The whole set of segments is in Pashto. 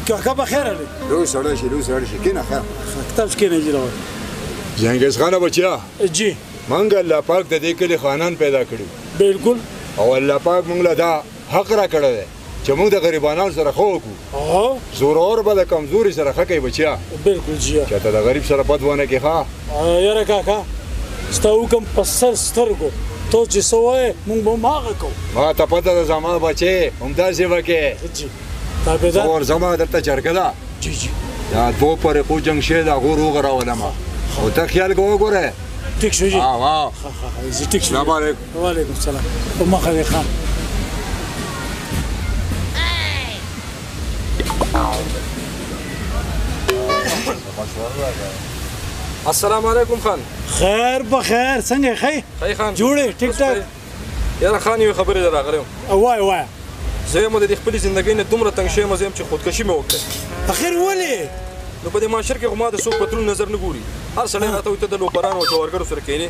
کاکا بخیر علي. لوی سړی شي، لوی سړی شي، کښېنه. خیر کتاب کښېنه جي. راوړه جنګیز خانه بچیا. جی. مونږ الله پاک د دې کلي خانان پیدا کړي. بالکل. او الله پاک مونږ له دا حق را کړی دی چې مونږ د غریبانو سره ښه وکړو. زورور به د کمزوري سره ښه کوي بچیا. بالکل جی. چې ته د غریب سره بد ونه کې. ښه یاره کاکا، ستا حکم په سر سترګو، ته چې څه وایې مونږ به هم هغه کوو. ما ته پته ده زما بچې، همداسې وکړې. جی تابعدار. ورځمه درته جرګه ده. جی جی. دا دوو طریقو جنګ شوی د هغو روغه راولمه، او ته خیال کوه وګوره. ټیک شو جی. ها ښه ښه، زه ټیک شو. السلام علیکم. وعلیکم السلام. په مخه دې ښه. السلام علیکم خان. خیر په خیر، څنګه یې؟ ښه یې؟ ښه خان. جوړ یې؟ ټیک ټاک؟ یاره خان، یوې خبرې ته راغلی وم. وایه وایه. زه یم د دې خپلې زندګۍ نه دومره تنګ شوی یم، زه یم چې خودکشي مې وکړه. اخر ولې؟ نو په دې معاشر کې خو ما د څوک په دروند نظر نه ګوري. هر سړی راته وایي ته د لوپرانو او جوارګرو سره کښېنې.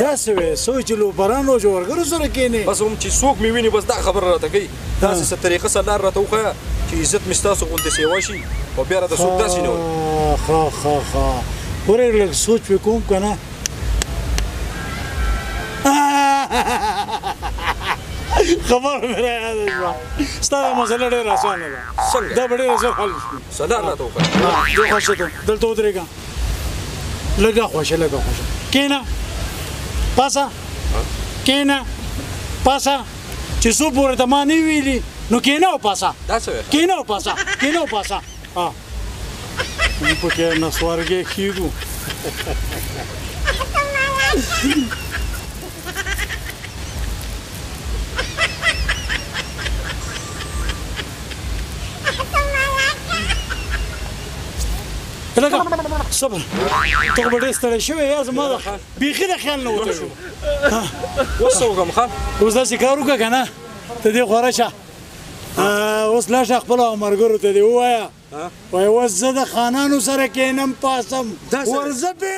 داسې وایې څوک چې لوپرانو او جوارګرو سره کښېنې؟ بس هم چې څوک مې ویني بس دا خبره راته کوي. داسې څه طریقه څه لار راته وښیه چې عزت مې ستاسو غوندې سیوا شي او بیا راته څوک داسې نه وایي. ښه ښه ښه، ورېږ لږ سوچ پې کوم که نه. خبره مې را یاده شوه، ستا دا مسله ډېره اسانه ده. څنګه؟ دا به ډېره زر حل شي. څه لار راته وښیه. زه خوښ ته دلته ودرېږه، لږه خوښه لږه خوښه، کښېنه پاسه، کښېنه پاسه. چې څو پورې ته ما نه ویلي نو کښېنه او پاسه. دا څه وایې؟ کښېنه او پاسه، کښېنه او پاسه. ها، موږ پکې نسوارګی کښېږو. لکه صبر، ته خو به ډېر ستړی شوی یا زما د بیخي د خیال نه وتی شو. اوس څه وکړم خان؟ اوس داسې کار وکړه که نه، ته دې خوره شه، اوس لاړ شه خپلو ملګرو ته دې ووایه، وایي اوس زه د خانانو سره کښېنم پاسم، ورځه پې.